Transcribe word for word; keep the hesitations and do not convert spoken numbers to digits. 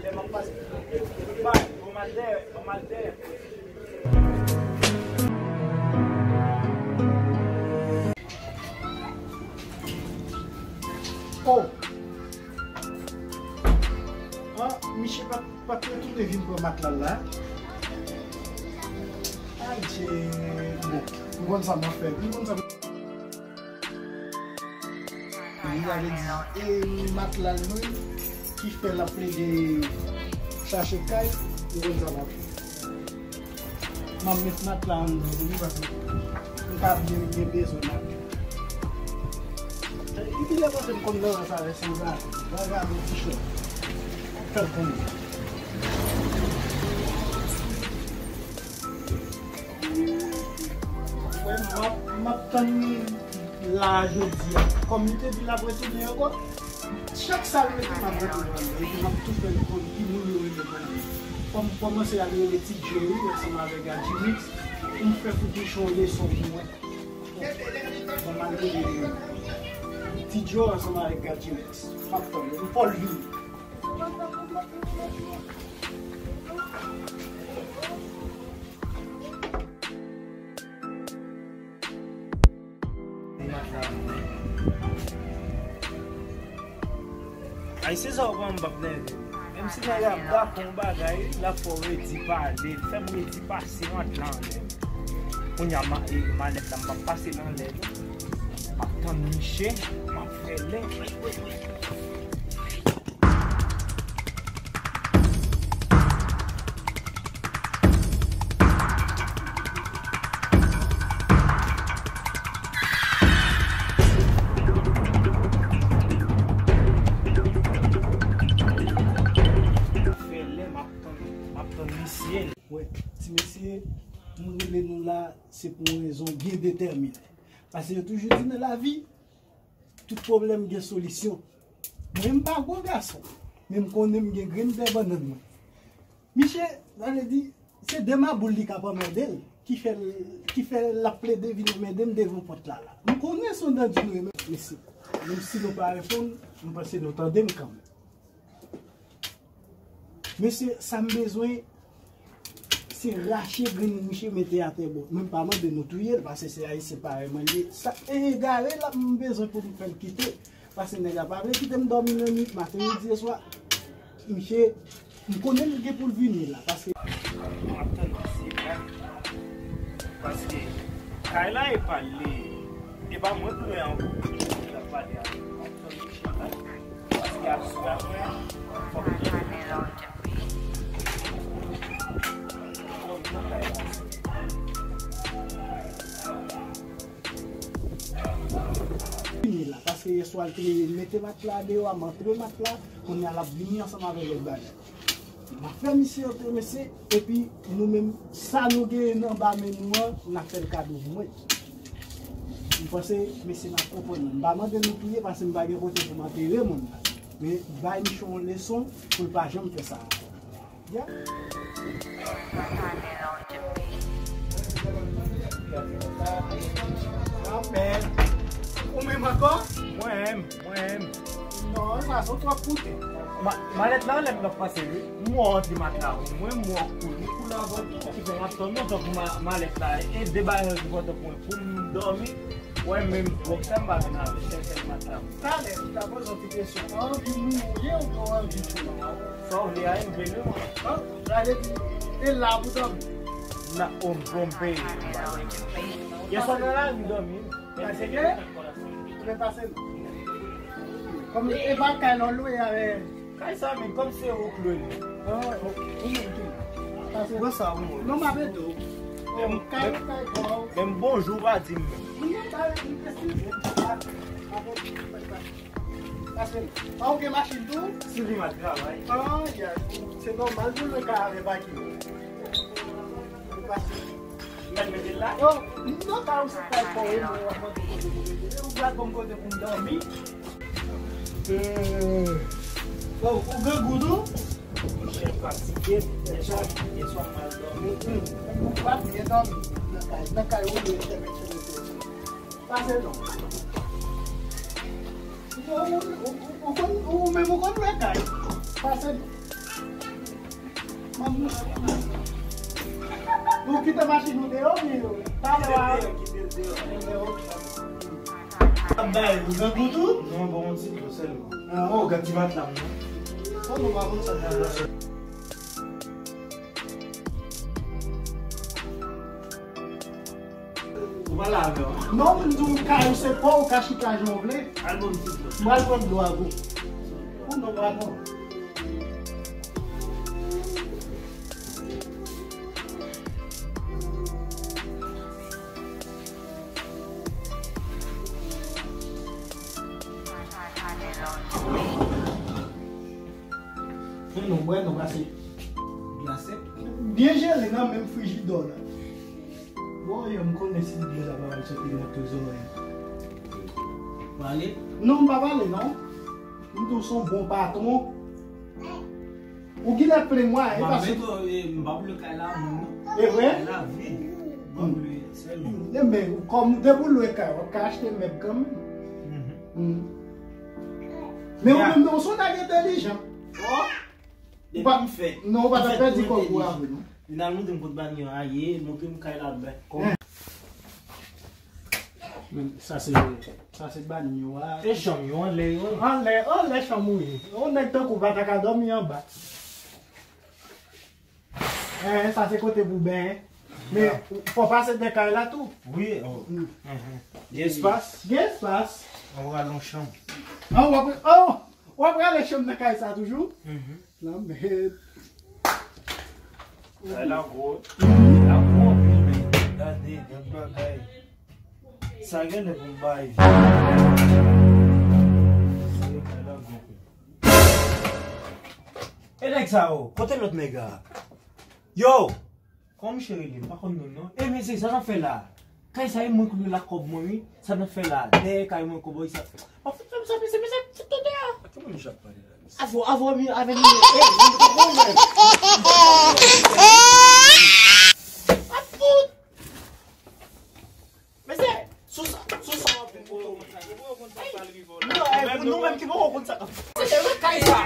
Lè m ap pase. Bay, bon mal dèyè, bon mal dèyè. Oh! Ah, misye pa, pa t retounen vin pran matla l la. Ay, Dye, bon, m konn sa m ap fè. M konn sa m Li avè di, e matla l menm ki fè l ap plede chache kay, li konn sa l ap fè. M ap met matla anndan pou li paske m pa byen, byen bezwen matla. Li genlè panse m konn nan sa avè sanzave. Vagabon ti chòt. Fè l konnen. Mwen, m ap, m ap tann li la jodi a. Kòm li te di l ap retounen ankò, chak sa l mete m ap retounen anndan. Epi m ap tou fè l konn ki moun yo rele pou mwen. Fò m kòmanse al rele Ti Joe wi, ansanm avèk Adjimix, pou m fè Foutichon yon leson pou mwen. Bon, m al rele Ti Joe ansanm avèk Adjimix. M ap tann, m fò l vini. Ay, se sa w pran m p ap nève. Menm si nèg la ap dakò yon bagay, l ap fè w redi pale, l fè m redi pase matla anlè. Kounye a, ma-, e, malèt la, m p ap pase l anlè non. M ap tann misye, m ap fè lè. Fè lè m ap tann, m ap tann misye. Wè, ti mesye, m rele nou la, se pou yon rezon byen detèmine. Paske yo toujou di nan lavi, tout pwoblèm gen solisyon. Mwen, m pa gwo gason, men m konnen m gen grenn pè bannann mwen. Misye, sa vle di, se de maboul li k ap anmède l, ki fè l, ki fè l ap plede vin anmède m devan pòt la la. M konnen se yon dan di nou ye, men mesye, menm si nou pa reponn, m panse nou tande m kanmenm. Mesye, sa m bezwen, se rache grenn misye mete atè bò. Mwen m pa mande nou touye l, paske se Ayisyen parèy mwen li ye. Sa egare l ap m bezwen pou m fè l kite. Paske nèg la pa vle kite m dòmi nan nwit, maten, midi e swa. Misye, m konnen l gen pou l vini la, paske m ap tann misye la. Paske kay la e pa l li ye. E pa mwen pou mwen ankò. L ap pale avè m. M ap tann misye la. Paske aswè a mwen, fòk mwen vini la, paske yèswa l te mete matla deyò a, m antre matla, kounye a l ap vini ansanm avèk lòt bagay. M ap fè misye antre, mesye, epi nou menm, sa nou genyen nan ba men nou an, n ap fè l kado pou mwen. M panse mesye n ap konprann mwen. M pa mande nou touye paske m pa gen kote pou m antere moun nan. Men bay misye yon leson pou l pa janm fè sa ankò. Ya. Amen. Ou menm ankò? Mwen menm, mwen menm. Non, sa se w twòp koute. Ma-, malèt la anlè m t ap pase wi. M wè w antre matla pou mwen, m wè w koul, m koul avè w tou, ki fè m ap tann ou tankou ma-, malèt la e de bagay ki enpòtan pou mwen, pou m dòmi. Wè menm gwòg sa m pa vin avè l, sèl sèl matla. Talè, m ta poze w ti kesyon. Anvi mouri oubyen w anvi koul? Sa w vle a, m vle menm. An, sa vle di, e la pou dòmi. Na, o, bon, m peye. Yèswa nan lari m dòmi. Pase byen? Ou vle pase non? Kòm e pa kay la w lwe avè. Kay sa menm, kòm se ou k lwe l. Ah, ok. Ou menm tou. Pase. Bon, sa ou mwen. Non, m ap ede w. Menm, kay ou kay pa w. Menm bonjou pa di m menm. Non, pa, eskize m. Pase. Ah, ou gen machin tou? Si li mal travay. Ah, ya. Se nòmal pou l ka avè pakin. Pase. Mèt mete l la? Yo, m nan kay ou se kay pa w, e mwen w ap mande kote pou mete l. Ou pral ban m kote pou m dòmi? Bon, ou grangou tou? Monchè, m fatige, yèswa, yèswa m mal dòmi. Ou pa t byen dòmi nan kay, nan kay ou lwe entènèt sou rezo. Pase non. Ou, ou, ou, ou konn, ou menm ou konn lwe kay. Pase non. Nou kite machin nou deyò, men talè a. Ap bay, ou gen gout ou? Non, bon, yon ti dlo sèlman. Ah, oh, gad ti matla m, non? Oh, nou pa konn sa, gad la. Ou pale avè w. Non, m di w ka, se pa w ka chita jan w vle. Al ban m ti dlo. M pral pran dlo avè w. Oh, non, pa non. Fè nou bwè, nou pase glase. Byen jele nan menm frijidò la. Bon, yo, m konnen si dlo sa pa pral soti nan tou zòrèy. Pale? Non, m pa pale, non. M di w se yon bon patwon. Ou genlè plenn mwen, e pa si. M pa vle kay la, moun. E vre? Kay la vid. M pa vle sèlman. Enben, kòm depi w lwe kay, w ap ka achte mèb kanmenm. Mhm. Mm. Men ou menm, non, w se yon nèg entèlijan. Oh! Depi m fèt. Non, ou pa ta pèdi kòb ou avè, non. Vin al montre m kot banyo a ye, montre m kay la bèk. Men sa se, sa se banyo a. Se chanm yo anlè yo. Anlè, anlè chanm ou ye. Yon nèg tankou w pa ta ka dòmi anba. Eh, sa se kote pou benyen. Men fò pase de kay la tou. Wi, oh. Mm. Mhm. Gen espas? Gen espas. An w al yon chanm. An w ap, oh, w ap rale chanm nan kay sa toujou? Mhm. Lanmèd. Kay la gwo. La gwo anpil, men. Gade, gad bagay. Sa genlè pou m bay. Kay la gwo. E nèg sa yo, kote lòt nèg a? Yo! Kòman misye rele? M pa konn non l non. E mesye, sa n ap fè la? Kay sa e mwen k lwe l ak kòb mwen wi. Sa n ap fè la? Dèyè kay mwen kòbòy sa. Pa fout fè m sa mesye, mesye, fout tande a. Kòman misye ap pale la mesye? Avè w, avè w, avè m. Ey, mwen pa konn mwen. Pa fout. Mesye, sou sa, sou sa w ap vin pou yo konn sa. Ey, nou, ey, nou menm ki poko konn sa k ap fèt. Se kay sa.